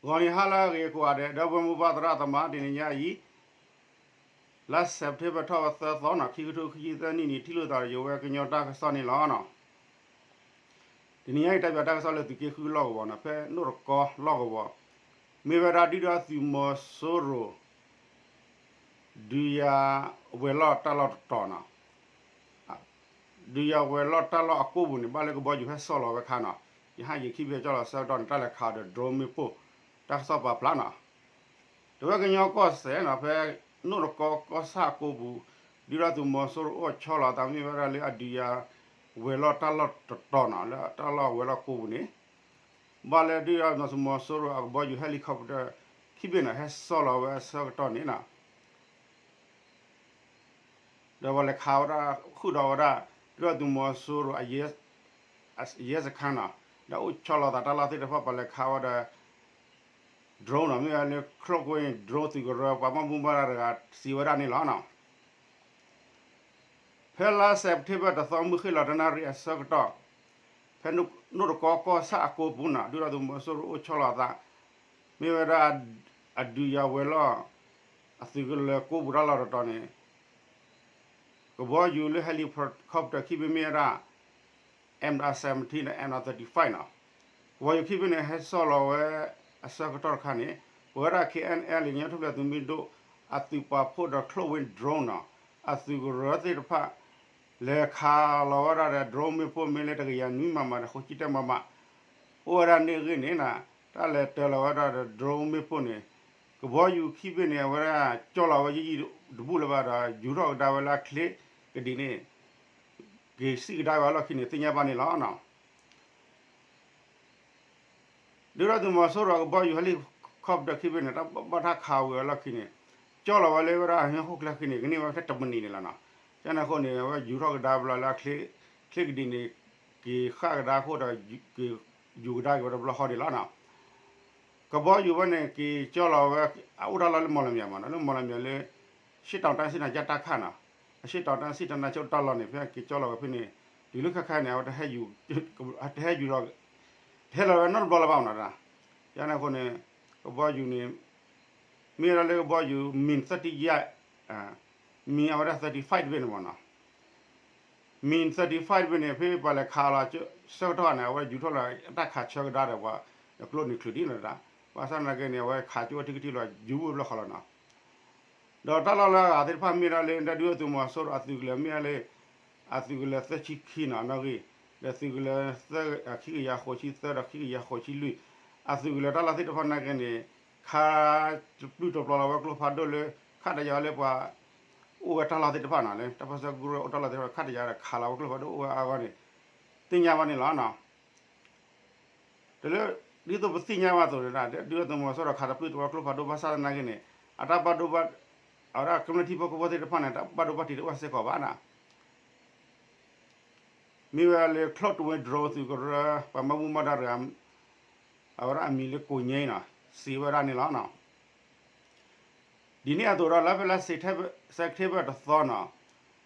ဂီၤနံၤဟါလၢအဂ့ၤကိးဂၤဒဲး ဒီပုၢ်ဝဲၢ်မိၢ်ပၢ်သရၣ်သမါ တနံၤညါအံၤ လါစဲးပထ့ဘၢၣ်ထီၣ်ဝဲသၢသီနီၤ ခံကထိခံဆံသၢနံၣ်န့ၣ် ထံၣ်လိာ်သးဒီးယိၤဝဲကညီတၢ်ကစီၣ်န့ၣ်လီၤ. တနံၤညါအံၤ တၢ်ပၠးတၢ်ကစီၣ်လၢသုးက့ဃုလီၢ်ကဝီၤနီၤ ဖဲနိၣ်တကီလီၢ်ကဝီၤ မ့ၢ်ဝဲဒၣ်ဒုၣ်ဒါသုးမီၤစိရိၤ ဒုးယၤဝဲၤလီၢ်တၢ်လီၢ်တတီၤနီၤ ဒုးယၤဝဲၤလီၢ်တၢ်လီၢ်အကိၢ်ပူၤန့ၣ် ဘၣ်လၢကဘီယူၤဟဲစိာ်လီၤဝဲခါနီၤ ယဟၣ်ယခံဘ့ၣ်ကၠီၣ်လီၤဆၢကတီၢ်န့ၣ် တၢ်လဲၤခးဒီး drone မ့ၣ်ပိၢ် တၢ်ကစီၣ်ပာ်ဖျါနီၤ တဝဲကညီကီၢ်စဲၣ်နီၤ ဖဲနိၣ်တကီကီၢ်ဆၣ်အကိၢ်ပူၤ ဒုၣ်ဒါသုးမီၤစိရိၤအိၣ်ဆီလီၤအသး မ့ၢ်ဝဲဒၣ်လၢအဒုးယၤဝဲၤလီၢ်တၢ်လီၢ်တတီၤနီၤ လၢတၢ်လီၢ်ဝဲၤလီၢ်ကိၢ်ပူၤန့ၣ် ဘၣ်လၢဒုၣ်ဒါသုးမီၤစိရိၤအကဘီယူၤ helicopter ခံဘ့ၣ်နီၤ ဟဲစိာ်လီၤဝဲအဆၢကတီၢ်န့ၣ်နီၤ ဒီးပှၤလဲၤခးဝဲဒၣ် ဃုာ်ဒီးဝဲဒၣ် ဒုၣ်ဒါသုးမီၤစိရိၤအ ရဲစခန်းနီၤ ဒီးအိၣ်ဆီလီၤသးတၢ်လီၢ်သ့ၣ်တဖၣ် ပှၤလဲၤခးဝဲဒီး drone နီၤ မ့ၢ်ဝဲလၢ Cloud Wing drone သုးကရၢ ပှၤဘၣ်မူဘၣ်ဒါတဂၤစံးဝဲဒၣ်န့ၣ်လီၤ. ဖဲလါစဲးပထ့ဘၢၣ်တသီ မုၢ်ဃ့ၢ်လီၤတနၣ်ရံၣ်အဆၢကတီၢ် ဖဲနိၣ်တကီကီၢ်ဆၣ်အကိၢ်ပူၤနီၤ ဒုၣ်ဒါသုးမီၤစိရိၤအိၣ်ဆီလီၤအသး မ့ၢ်ဝဲဒၣ် အဒုးယၤဝဲၤလီၢ် အသုးကလၢၤကိၢ်ပူၤတၢ်လီၢ်တတီၤန့ၣ် ကဘီယူၤလၢ helicopter ခံဘ့ၣ်မ့ၢ်ဝဲဒၣ် M seventeen ဒီး M thirty-five နီၤ ကဘီယူၤခံဘ့ၣ်န့ၣ် ဟဲစိာ်လီၤဝဲအဆၢကတီၢ်တခါန့ၣ် ပဝဲဒၣ် K N L ကညီထူၣ်ဖျဲးသုးမုၢ်ဒိၣ် အသုးပာ်ဖှိၣ်ဒီး Cloud Wing drone နီၤ အသုးကရၢသ့ၣ်တဖၣ် လဲၤခးလီၤဝဲဒၣ်ဒီး drone မ့ၣ်ပိၢ်မ့ၢ်လၢတကယၤနွံမမဒီး ဃိးဆံတၢမမ အိၣ်ဝဲဒၣ်န့ၣ်အဂ့ၢ်န့ၣ် တၢ်လဲၤတၢၤလီၤဝဲဒၣ်ဒီး drone မ့ၣ်ပိၢ်န့ၣ် ကဘီယူၤခံဘ့ၣ်န့ၣ် အဝဲဒၣ်ကၠီလီၤဝဲယံာ်ယံာ်တဘူၣ်လၢၤဘၣ်ဒီး ယူၤထီၣ်ကဒါဝဲလၢအချ့ကဒံးန့ၣ် က့ၤစံၣ်ကဒါဝဲအလီၢ်ခံန့ၣ် သ့ၣ်ညါဘၣ်န့ၣ်လီၤ. ဒုၣ်ဒါသုးမီၤစိရိၤအကဘီယူၤ helicopter ခံဘ့ၣ်န့ၣ် တၢ်ဘၣ်ထၣ်ခးဝံၤအလီၢ်ခံန့ၣ် ကၠီလီၤဝဲလၢဝဲဒၣ်ဟီၣ်ခိၣ်ချၢခံန့ၣ် ကန့ၢ်ဝဲဖဲတမံးနံးန့ၣ်လီၤနီၤ. ကန့ၣ်အဃိန့ၣ် အဝဲယူၤထီၣ်ကဒါဘျီလၢအချ့ ချ့ကဒံးန့ၣ် က့ၤဃၣ်ကဒါအဃိဒီး က့ၤယူၤကဒါက့ၤဝဲတဘျီဃီန့ၣ်လီၤနီၤ. ကဘီယူၤဝဲန့ၣ် က့ၤကၠီလီၤဝဲ အအိၣ်တၢ်လီၢ်လၢမီၢ်လမၠဲၣ်မးနီၤ လၢမီၢ်လမၠဲၣ်လၢ ရှ့တောင်တိုင်းစစ်ဌာနချုပ်တၢ်ခၣ်နီၤ အရှ့တောင်တိုင်းစစ်ဌာနချုပ်တၢ်လီၢ်န့ၣ် ဖဲက့ၤကၠီလီၤဝဲဖဲန့ၣ် တုၤလၢခဲခါန့ၣ် အဝဲတဟဲယူၤ တဟဲယူၤလီၤ တဟဲလီၤဝဲနီတဘျီလၢၤဘၣ်မးနီၤ. ယန့ၣ်အဃိန့ၣ် ကဘီယူၤန့ၣ် မ့ၢ်ဝဲဒၣ်လၢကဘီယူၤ မံ thirty ယဲၢ် မံအဝဲဒၣ် thirty five တဘ့ၣ်န့ၣ်မးနီၤ မံ thirty five တဘ့ၣ်န့ၣ် ဖဲပှၤလဲၤခးလီၤဆၢကတီၢ်န့ၣ် အဝဲယူၤထီၣ်လီၤတၢ်ခးဆၢကဒါဒီးပှၤ ကျိန့ၣ်ချုးဒ်န့ၣ်ဒၣ် ဘၣ်ဆၣ်သနာ်က့န့ၣ် အဝဲခးကၠိဝဲထံကထံလီၤ ယူၤဝဲဘျီဃီလီၤနီၤ. ဒီးတၢ်လီၢ်လၢအဂၤသ့ၣ်တဖၣ်မ့ၢ်ဒၣ်လၢ ဒုၣ်ဒါသုးမီၤစိရိၤအသုးကလၢၤမ့ၢ်ဒၣ်လၢ အသုးကလၢၤသၢဆံခံနီၤ နီၣ်ဂံၢ် ဒီးသုးကလၢၤ ခံကယၤဃိးဆံသၢဒီးခံကယၤဃိးဆံလွံၢ် အသုးကလၢၤတၢ်လီၢ်သ့ၣ်တဖၣ်နာ်က့န့ၣ် ခးတပျုၢ်တပျီၤလီၤဝဲကျိဖးဒိၣ်လၢ ခးတယာ်လၢပှၤ အိၣ်ဝဲတၢ်လီၢ်သ့ၣ်တဖၣ်နီၤ လၢတၢ်ပၢဆှၢကရူၢ်အိၣ်တၢ်လီၢ်သ့ၣ်တဖၣ် ခးတယာ်ဒီးခးလီၤဝဲကျိဖးဒိၣ်အိၣ်ဝဲအါဂီၢ်န့ၣ် သ့ၣ်ညါဘၣ်န့ၣ်လီၤနီၤ. တလၢ ဒ်သိးပသ့ၣ်ညါဘၣ်အသိးန့ၣ် ဒုၣ်ဒါသုးမီၤစိရိၤခးတပျုၢ်တပျီၤကျိဖးဒိၣ်ဘၣ်ဆၣ်သနာ်က့န့ၣ် အတၢ်ဘၣ်ဒိဘၣ် အဝဲဒၣ်ကမျၢၢ်ထံဖိကီၢ်ဖိသ့ၣ်တဖၣ်န့ၣ် တၢ်ဘၣ်ဒိဘၣ်ထံးတအိၣ်စ့ၢ်ကီးဘၣ်နီၤ. မ့ၢ်ဝဲလၢ Cloud Wing drone သုးကရၢ ပှၤဘၣ်မူဘၣ်ဒါတဂၤ အဝဲဒၣ်အမံၤလၢကိးညါနီၤ စံးဝဲဒၣ်န့ၣ်လီၤ. ဒ်န့ၣ်အသိးဒီး လၢဖဲလါ September တသီနီၤ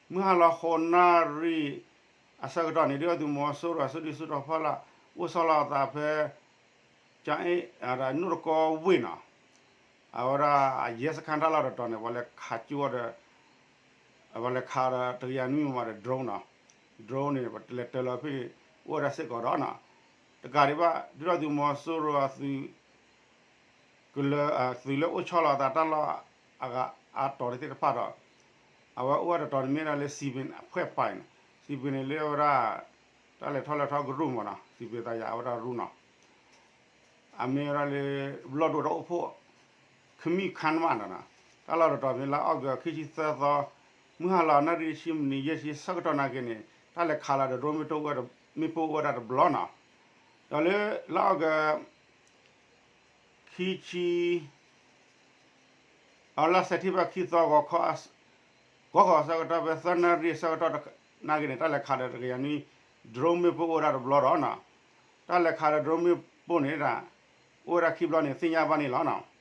မုၢ်ဟါလီၤဃိးနၣ်ရံၣ် အဆၢကတီၢ်န့ၣ် ဒုၣ်ဒါသုးမီၤစိရိၤအစုဒုၣ်စုတီၤဖီလာ် အိၣ်ဆီလီၤအသးဖဲ ကၠၣ်အ့ၣ် နိၣ်တကီဝ့ၢ်နီၤ အဝဲဒၣ်အရဲစခန်းတၢ်လီၢ်တတီၤန့ၣ် ပှၤလဲၤခးကၠိဒီး ပှၤလဲၤခးဒီးတကယၤနွံမမဒီး drone နီၤ drone န့ၣ် ပလဲၤတၢၤလီၤဖဲန့ၣ် အိၣ်ဝဲဒၣ်စ့ၢ်ကီးဒီးနီၤ တကးဒံးဘၣ် ဒုၣ်ဒါသုးမီၤစိရိၤအသုး ကလၢၤ သုးလၢအိၣ်ဆီလီၤအသးတၢ်လီၢ်အဂၤအတီၤသ့ၣ်တဖၣ်ဒီး အဝဲအိၣ်ဝဲတတီၤန့ၣ်မ့ၢ်ဒၣ်လၢ စံးပ့ၤ အဖှဲၣ်ပၤနီၤ စံးပ့ၤန့ၣ်လၢအဝဲဒၣ် တၢ်လဲၤထီၣ်လဲၤထီကရူၢ်မးနီၤ စံးပ့ၤသးယၤအဝဲဒၣ်ရူၢ်နီၤ အမ့ၢ်ဝဲဒၣ်လၢ ဘျီၣ်ဒိၣ်တၢ်အိၣ်ဖှိၣ် ခမံၣ်ခါနမးနီၤ တၢ်လီၢ်တတီၤမ့ၢ်လါအီကူး ခံဆံသၢသီ မုၢ်ဟါလီၤနၣ်ရံၣ်တဆံမံးနံးယဲၢ်ဆံဆၢကတီၢ်နာ်က့န့ၣ် တၢ်လဲၤခးလီၤဒီး drone မ့ၣ်ပိၢ်အိၣ်ဝဲဒၣ်တဘျီနီၤ ဒီးလၢလါအီကူး ခံဆံ အလါ September ခံသီ ဂီၤခီအဆၢကတီၢ် ဖဲသၢနၣ်ရံၣ်အဆၢကတီၢ်နာ်က့န့ၣ် တၢ်လဲၤခးဒီးတကယၤနွံ drone မ့ၣ်ပိၢ်အိၣ်ဝဲဒၣ်တဘျီဒီးနီၤ တၢ်လဲၤခးဒီး drone မ့ၣ်ပိၢ်န့ၣ် အိၣ်ဝဲဒၣ်ခံဘျီန့ၣ် သ့ၣ်ညါဘၣ်န့ၣ်လီၤနီၤ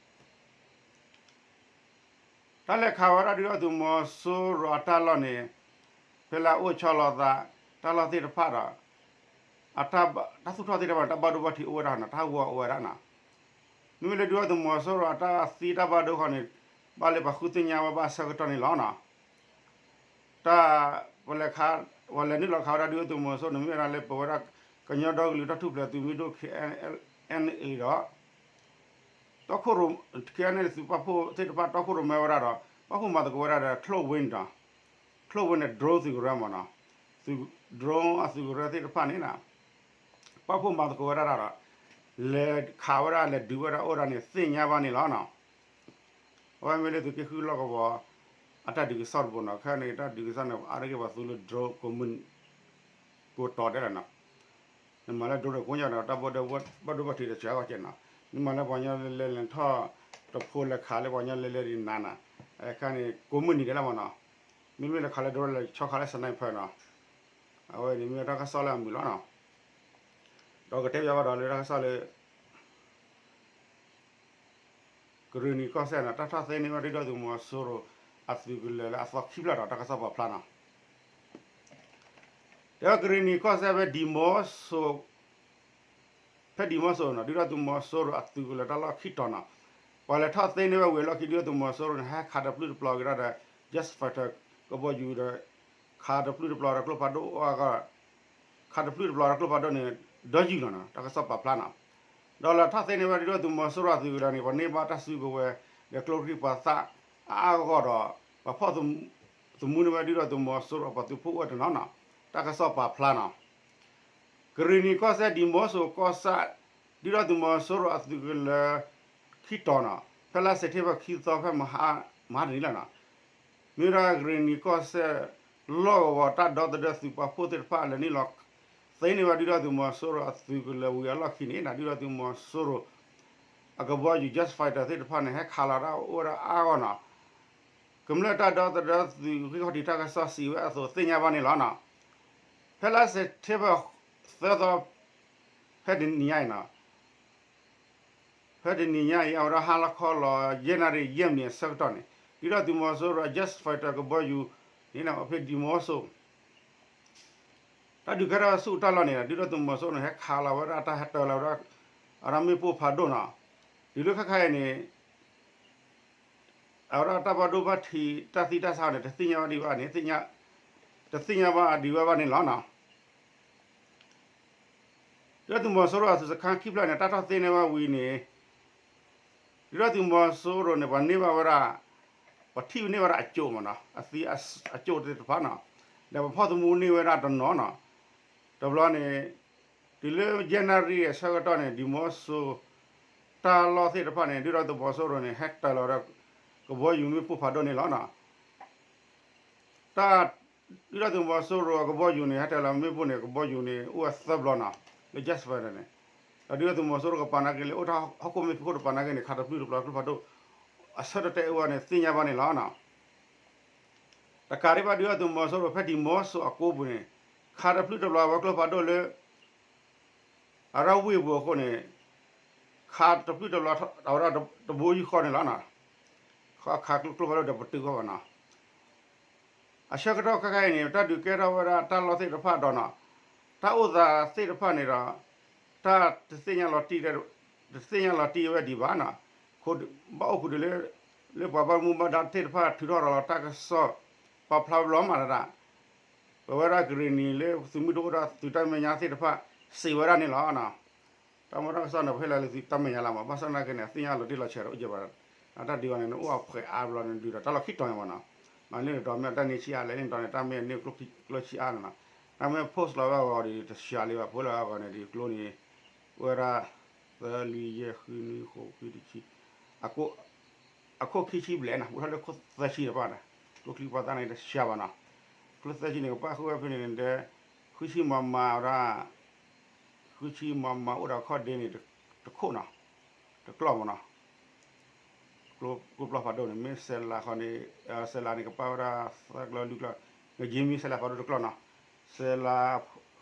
တၢ်လဲၤခးဝဲဒၣ်ဒုၣ်ဒါသုးမီၤစိရိၤအတၢ်လီၢ်န့ၣ် ဖဲလၢအအိၣ်ဆီလီၤသး တၢ်လီၢ်သ့ၣ်တဖၣ်ဒီး အတၢ်သူၣ်ထီၣ်သ့ၣ်တဖၣ်န့ၣ် တၢ်ဘၣ်ဒိဘၣ်ထံးအိၣ်ဝဲဒၣ်နီၤ တၢ်ဂီၤအိၣ်ဝဲဒၣ်နီၤ မ့မ့ၢ်လၢဒုၣ်ဒါသုးမီၤစိရိၤအတၢ်သံတၢ်ဘၣ်ဒိခီန့ၣ် ဘၣ်လၢပှၤဃုသ့ၣ်ညါဝဲဘၣ်ဆၢကတီၢ်န့ၣ်လီၤနီၤ. တၢ် ပလဲၤခး ပှၤလဲၤနုာ်လီၤခးဝဲဒၣ်ဒုၣ်ဒါသုးမီၤစိရိၤန့ၣ် မ့ၢ်ဝဲဒၣ်လၢပဝဲဒၣ်ကညီဒီကလုာ်တၢ်ထူၣ်ဖျဲးသုးမုၢ်ဒိၣ် ခဲအံၤ ခဲအံၤဒီး တီခိၣ်ရိၣ် ခဲအံၤန့ၣ် သုးပာ်ဖှိၣ်သ့ၣ်တဖၣ်တီခိၣ်ရိၣ်မဲဝဲဒၣ်ဒီး ပာ်ဖှိၣ်မၤသကိးဝဲဒၣ်ဒီး ချိၣ်ဝ့န့ၣ်ဒီး ချိၣ်ဝ့န့ၣ် drone သုးကရၢမ့ၢ်နီၤ, သုး drone အသုးကရၢသ့ၣ်တဖၣ်န့ၣ် ပာ်ဖှိၣ်မၤသကိးဝဲဒၣ်ဒီး လဲၤခးဝဲဒၣ် လဲၤဒုးဝဲဒၣ်အိၣ်ဒၣ်န့ၣ် သ့ၣ်ညါဘၣ်န့ၣ်လီၤနီၤ. အဝဲမ့ၢ်လၢသုးက့ဃုလီၢ်ကဝီၤ အတၢ်ဒုးကစီၣ်တဘိနီၤ, ခဲအံၤန့ၣ် တၢ်ဒုးကစီၣ်န့ၣ် အါတက့ၢ်ပှၤသူလၢ drone ကိးမုၢ် ကိးတီၤဒဲးလီၤနီၤ. နမၤလၢ drone ဒီးကိးညါဒီး တၢ်ဘၣ်ဒိဘၣ်ထံးတစှၤဂီၢ်ကဲနီၤ, နမၤလၢပှၤကညီလဲၤလဲၤထီၣ် တဖိလဲၤခးလၢပှၤကညီလဲၤလဲၤဒံးနၤနီၤ, ခဲအံၤန့ၣ် ကိးမုၢ်နံၤဒဲးလီၤမ့ၢ်နီၤ, မ့မ့ၢ်လဲၤခးလၢ drone လဲၤဆီခးလၢ sniper နီၤ, အဝဲန့ၣ်မ့ၢ်တၢ်ကစီၣ်လၢအမုာ်လီၤနီၤ. ဒီးကတဲဘၣ်ဃးဒီးလၢတၢ်ကစီၣ်လၢ ကရ့ၣ်နံၤကီၢ်စဲၣ်နီၤ, တၢ်ထီၣ်သ့န့ၢ်ဝဲဒုၣ်ဒါသုးမီၤစိရိၤအသုးကလၢၤလၢအသီခံဖျၢၣ်ဒီး တၢ်ကစီၣ်ပာ်ဖျါနီၤ. တဲဝဲကရ့ၣ်နံၤကီၢ်စဲၣ်ဖဲဒံမီစိ ဖဲဒံမီစိနီၤ, ဒုၣ်ဒါသုးမီၤစိရိၤအသုးကလၢၤတၢ်လီၢ်ခံတီၤနီၤ, ပှၤလဲၤထီၣ်သ့န့ၢ်ဝဲဝံၤအလီၢ်ခံ ဒုၣ်ဒါသုးမီၤစိရိၤန့ၣ် ဟဲခးတပျုၢ်တပျီၤက့ၤဒီး jet fighter ကဘီယူၤဒီး ခးတပျုၢ်တပျီၤဒီးကျိဖးဒိၣ်အဂီၢ် ခးတပျုၢ်တပျီၤဒီးကျိဖးဒိၣ်န့ၣ် ဒီယုၢ်လီၤနီၤ, တၢ်ကစီၣ်ပာ်ဖျါနီၤ. ဒီးလဲၤထီၣ်သ့န့ၢ်ဝဲဒုၣ်ဒါသုးမီၤစိရိၤအသုးကလၢၤန့ၣ် ပှၤန့ၢ်ဘၣ်တၢ်စုကဝဲၤ ဒီးကျိချံမျိာ်သၣ်အါအါဂီၢ်ဂီၢ်ဒီး ပှၤဖီၣ်သမူန့ၢ်ဝဲဒုၣ်ဒါသုးမီၤစိရိၤအပှၤသုးဖိအိၣ်ဝဲတနီၤနီၤ, တၢ်ကစီၣ်ပာ်ဖျါနီၤ. ကရ့ၣ်နံၤကီၢ်စဲၣ် ဒံမီစိကီၢ်ဆၣ် ဒုၣ်ဒါသုးမီၤစိရိၤအသုးကလၢၤခံတီၤနီၤ, ဖဲလါစဲးပထ့ဘၢၣ်ခံသီဖဲမဟါတနံၤလီၤနီၤ. မ့ၢ်ဝဲဒၣ်ကရ့ၣ်နံၤကီၢ်စဲၣ် လီၢ်ကဝီၤတၢ်ဒီသဒၢသုးပာ်ဖှိၣ်သ့ၣ်တဖၣ်လဲၤနုာ်လီၤ သ့န့ၢ်ဝဲဒုၣ်ဒါသုးမီၤစိရိၤအသုးကလၢၤဝံၤအလီၢ်ခံန့ၣ် ဒုၣ်ဒါသုးမီၤစိရိၤ အကဘီယူၤ jet fighter သ့ၣ်တဖၣ်န့ၣ် ဟဲခးလီၤတၢ်အိၣ်ဝဲဒၣ်အါဂီၢ်နီၤ. ကမျၢၢ်တၢ်ဒီသဒၢသုးဂံၢ်ခီၣ်ထံးတၢ်ကစီၣ်စံးဝဲအသိးသ့ၣ်ညါဘၣ်န့ၣ်လီၤနီၤ. ဖဲလါစဲးပထ့ဘၢၣ်သၢသီ ဖဲတနံၤညါအံၤနီၤ ဖဲတနံၤညါအံၤ အဝဲဒၣ်ဟါလီၤခီလီၤ ယဲၢ်နၣ်ရံၣ်ယဲၢ်မံးနံးအဆၢကတီၢ်န့ၣ် ဒုၣ်ဒါသုးမီၤစိရိၤအ jet fighter ကဘီယူၤန့ၣ် ဖဲဒံမီစိ တၢ်ဒုးကဲထီၣ်ဆူတၢ်လီၢ်န့ၣ် ဒုၣ်ဒါသုးမီၤစိရိၤန့ၣ် ဟဲခးလီၤဝဲဒၣ်တၢ်ဟဲတၢၤလီၤဝဲဒၣ် အဝဲဒၣ်မ့ၣ်ပိၢ်ဖးဒိၣ်နီၤ. တုၤလၢခဲခါအံၤန့ၣ် အဝဲဒၣ်တၢ်ဘၣ်ဒိဘၣ်ထံးတၢ်သံတၢ်ဆါန့ၣ် တသ့ၣ်ညါဘၣ်ဒံးဘၣ်န့ၣ် တသ့ၣ်ညါဘၣ်ဒံးဝဲဘၣ်န့ၣ်လီၤနီၤ. ဒုၣ်ဒါသုးမီၤစိရိၤအသုးစခန်းခံဖျၢၣ်န့ၣ် တၢ်ထီၣ်သ့န့ၢ်ဝဲဝံၤန့ၣ် ဒုၣ်ဒါသုးမီၤစိရိၤန့ၣ် ပှၤန့ၢ်ဘၣ်ဝဲဒၣ် ပှၤထံၣ်န့ၢ်ဝဲဒၣ်အကၠိမ့ၢ်နီၤ အသံအကၠိသ့ၣ်တဖၣ်နီၤ ဒီးပှၤဖီၣ်သမူန့ၢ်ဝဲဒၣ်တနီၤနီၤ တဘျီန့ၣ် တုၤလၢယဲၢ်နၣ်ရံၣ်အဆၢကတီၢ်န့ၣ် ဒံမီစိ တၢ်လီၢ်သ့ၣ်တဖၣ်န့ၣ် ဒုၣ်ဒါသုးမီၤစိရိၤန့ၣ် ဟဲတၢၤလီၤဒီး ကဘီယူၤမ့ၣ်ပိၢ်ဖးဒိၣ်န့ၣ်လီၤနီၤ. တၢ် ဒုၣ်ဒါသုးမီၤစိရိၤအကဘီယူၤန့ၣ် ဟဲတၢၤလီၤမ့ၣ်ပိၢ်န့ၣ် ကဘီယူၤန့ၣ် အိၣ်ဝဲသၢဘျီနီၤ လၢ jet fighter န့ၣ် ဒီးဒုၣ်ဒါသုးမီၤစိရိၤကပၤနာ်က့လၢအိၣ်တၢ်ဟီၣ်ခိၣ်မ့ၢ်ဖံးခိၣ်တပၤနာ်က့န့ၣ် ခးတပျုၢ်တပျီၤကျိဖးဒိၣ် အဆၢတတဲအဝဲန့ၣ် သ့ၣ်ညါဘၣ်န့ၣ်လီၤနီၤ. တကးဒံးဘၣ်ဒုၣ်ဒါသုးမီၤစိရိၤဖဲဒံမီစိအကိပူၤန့ၣ် ခးတပျုၢ်တပျီၤဝဲကျိဖးဒိၣ်လၢ အရၣ်ဝ့ၢ်ပူၤအဃိန့ၣ် ခးတပျုၢ်တပျီၤ အဝဲဒၣ်တဘိယူၢ်ဃီန့ၣ်လီၤနီၤ. ခးကျိဖးဒိၣ်ဒီးပတုာ်ဃီဘၣ်နီၤ. အဆၢကတီၢ်ခဲခါအံၤန့ၣ် တၢ်ဒုးကဲထီၣ်ဝဲဒၣ်တၢ်လီၢ်သ့ၣ်တဖၣ်ဒီးနီၤ တၢ်အိၣ်သးသ့ၣ်တဖၣ်န့ၣ်ဒီး တၢ်တသ့ၣ်ညါလီၤတံၢ် တသ့ၣ်ညါလီၤတံၢ်ဝဲဒံးဘၣ်နီၤ. ဘၣ်အိၣ်ခိးတုၤလၢ လၢပှၤဘၣ်မူဘၣ်ဒါသ့ၣ်တဖၣ် ထုးထီၣ်ရၤလီၤတၢ်ကစီၣ် ပာ်ဖျါဘျီမးတဒၣ် ပဝဲဒၣ်ကရ့ၣ်နံၤလၢသုးမုၢ်ဒိၣ်အိၣ်ဒီးသုးတၢ်မဲာ်ညါသ့ၣ်တဖၣ် စံးဝဲဒၣ်န့ၣ်လီၤ. တၢ်မ့ၢ်တၢ်ကစီၣ်န့ၣ် ပဟ့ၣ်လီၤလၢသုးတၢ်မဲာ်ညါလီၤမး ဘၣ်ဆၣ်သနာ်က့န့ၣ် အသ့ၣ်ညါလီၤတံၢ်လီၤဆဲးဒီးအိၣ်ကဲဘၣ် တၢ်ဒုးအီၤန့ၣ် နအိၣ်အဖှဲးအါဘျီန့ၣ် ဒုးဒီးတၢ်လီၢ်ခံတီၤညါမးနီၤ. မ့ၢ်လၢနတီၤမ့ၢ်တၢ်န့ၢ်ဆံးအါလဲၣ် လၢနတီၤန့ၣ် တၢ်မ့ၢ်န့ၢ်ကျိဆံးအါန့ၣ်နီၤ. တၢ်မ့ၢ် post လီၤဝဲအဂီၢ်ဒီး တစှၤလံဘၣ် post လီၤဝဲအဂီၢ်န့ၣ်ဒီး ကျိန့ၣ် အိၣ်ဝဲဒၣ် သၢ လွံၢ် ယဲၢ် ဃု နွံ ဃိး ခွံ တဆံ အခိၣ်ခံဆံဘျဲၣ်နီၤ ဘူးထီၣ်လၢခိၣ်သၢဆံတဖၣ်န့ၣ် ကျိချံပှၤသၣ်န့ၣ် တစှၤဘၣ်နီၤ. ကျိသၢဆံန့ၣ် ကပၣ်ဃုာ်ဝဲဖဲန့ၣ်ဒီး ဃုဆံမမၤဝဲဒၣ် ဃုဆံမမၤအိၣ်ဒီးခီၣ်ဒ့န့ၣ် တခိၣ်နီၤ တကျီၢ်မးနီၤ. ကျိပျီဖးဒိၣ်န့ၣ် မ့ၢ်စဲးလးဃီန့ၣ် စဲးလးန့ၣ် ကပၣ်ဝဲဒၣ်သၢကျီၢ်လွံၢ်ကျီၢ် နက့မံစဲးလးဖးဒိၣ်တကျီၢ်နီၤ. စဲးလး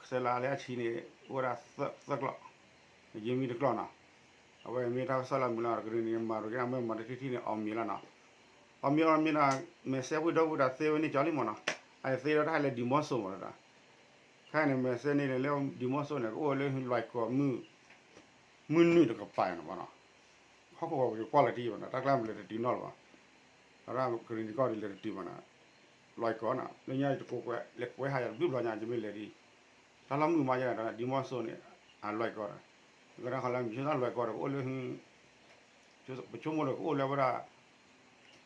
စဲးလးလၢအဆံးန့ၣ် အိၣ်ဝဲဒၣ်သၢကျီၢ် နက့မံတကျီၢ်နီၤ. အဝဲမ့ၢ်တၢ်ကစီၣ်လၢမုာ်လီၤ ကရ့ၣ်နံၤမၤရူၤက့ၤ အမ့ၢ်မၤတထံၣ်ထံၣ်န့ၣ် အီၣ်မ့ၤလီၤနီၤ. အီၣ်မ့ၤအီၣ်မ့ၤနီၤ မဲာ်စဲးဝံၤဒီးဝံၤဒီးသ့ဝဲန့ၣ်ကၠီလံမးနီၤ. အသ့ဒီးတၢ်ဟဲလၢဒံမီစိမးနီၤ. ခဲအံၤန့ၣ် မဲာ်စဲးန့ၣ်လၢဒံမီစိန့ၣ် ကအိၣ်ဝဲလၢလွဲၢ်ကီၢ်မုၢ် မုၢ်နုာ်တကပၤနီၤမးနီၤ. ဟီၣ်ခိၣ်ကီၢ်ပူၤကွၢ်လီၤတံၢ်ဘၣ်နီၤ, တၢ်ကျါမ့ၢ်လဲၤတတုၤနီတဘျီဘၣ်, အဝဲဒၣ်ကရံၣ်နံၤကီၢ်ဒ်လဲၤတတုၤဘၣ်နီၤ, လွဲၢ်ကီၢ်နီၤ, လၢညါယတကိးကွဲး လဲၤကွဲးဟးယၤတဘျုးဘျီညါ ယမ့ၢ်လဲၤဒ်အံၤ, တၢ်လီၢ်မုာ်မးယဲဒီး ဒ်မီၤစိန့ၣ် အလွဲၢ်ကီၢ်ဒီး, ကဒၣ်ဃီလၢမ့ၢ်ဆိတၢ်လွဲၢ်ကီၢ်ဒီး ကအိၣ်လၢ ပဆိကမိၣ်ဒီးကအိၣ်လၢဝဲဒၣ်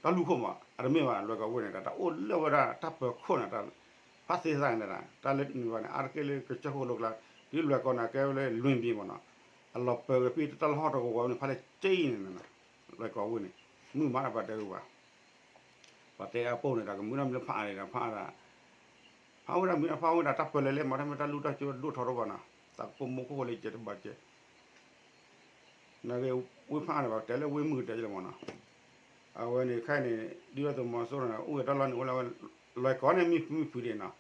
တၢ်လူၢ်ခိၣ်မး အတမ့ၢ်ဘၣ် လွဲၢ်ကီၢ်ဝ့ၢ်န့ၣ် တၢ်အိၣ်လၢဝဲဒၣ်တၢ်ပၢၤခိၣ်န့ၣ် တၢ်ဖးသ့သၣ်န့ၣ် တၢ်လၢနုၤဘၣ်န့ၣ် အါတက့ၢ်လၢကစၢၢ်ခိၣ်လိၤကျါ, ဒ်လွဲၢ်ကီၢ်န့ၣ် ကဲဝဲလၢလွံၢ်ဘ့ၣ်မးနီၤ, အလီၤပၢၤဝဲဖဲတၢ်လီၢ်ဟီၣ်တကဝီၤန့ၣ် ဖးလဲၣ်ကၠ့အံၤန့ၣ်နီၤ, လွဲၢ်ကီၢ်ဝ့ၢ်န့ၣ် မုာ်မးတၢ်ပှၤတဲဝဲဘၣ် ပှၤတဲအပိၢ်န့ၣ် တၢ်ကမုာ်နီၢ်မ့ၢ်လၢဖးအါန့ၣ်ဒီး ဖးဒၣ် ဖးဝဲဒၣ်မ့ၢ်ဖးဝဲဒၣ်တၢ်ပၢၤလဲၣ်လဲၣ်မး တၢ်မ့ၢ်တၢ်လူၢ်တၢ်ကၠိဒိၣ်ထီၣ်တဘၣ်နီၤ, တၢ်ကပိာ်မုၣ်ခိၣ်ဃိလၢကဲတဘၣ်ကဲ နဂ့ၤ ဝ့ၢ်ဖးန့ၣ်ဘၣ် တဲလၢဝ့ၢ်မုၢ်တဲလၢမးနီၤ, အဝဲန့ၣ်ခဲအံၤန့ၣ် ဒ်သိးသုးမီၤစိရိၤန့ၣ် အိၣ်ဂ့ၤတၢ်လီၢ်န့ၣ် အိၣ်လၢဝဲ လွဲၢ်ကီၢ်န့ၣ် မ့ၢ်မုာ်ဖုးဒံးနီၤ,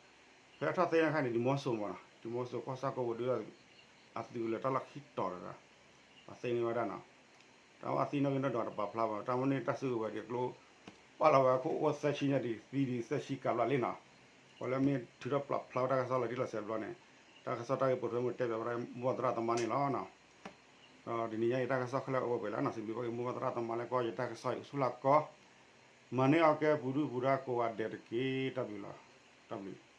ဖဲထီၣ်သ့န့ၣ်ခါန့ၣ် ဒ်မီၤစိမးနီၤ, ဒ်မီၤစိကီၢ်ဆၣ်ကိးဝဲဒၣ် အသုးလၢတၢ်လီၢ်ခံတီၤတဂၤ ပှၤသ့န့ၢ်ဝဲဒၣ်နီၤ, တၢ်ဝဲအသံနီၣ်ဂံၢ်နီၣ်ဒွးတပာ်ဖျါဘၣ် တၢ်မ့ၢ်န့ၢ်တၢ်စုကဝဲၤဒ်အကျိ ပာ်လီၤဝဲအခိၣ်အိၣ်သၢဆံညါဒံး သံဒံးသၢဆံကးဘျီလံနီၤ, ပှၤလၢမ့ၢ်ထုးထီၣ်ပာ်ဖျါဝဲတၢ်ကစီၣ်လီၤတံၢ်လီၤဆဲးဘျီန့ၣ် တၢ်ကစီၣ်တၢ်ဂ့ၢ်ပိာ်ထွဲမ့ၢ်တဲဘၣ်ဝဲဒၣ်မိၢ်ပှၢ်သရၣ်သမါန့ၣ်လီၤနီၤ, ဒီးတနံၤညါအံၤတၢ်ကစီၣ်ခဲလၢာ်အိၣ်ဝဲပှဲၤလံနီၤ, စံးဘျုးဘၣ်က့ၤမိၢ်ပှၢ်သရၣ်သမါလၢကီၢ်ယတၢ်ကစီၣ်အံၤအိၣ်ဆူၣ်လၢကီၢ် မၤန့ၢ်အီၤကဲပူၤဒုၣ်ပူၤဒါကိးဂၤဒဲးတက့ၢ် တၢ်ဘျုးလီၤ, တၢ်ဘျုး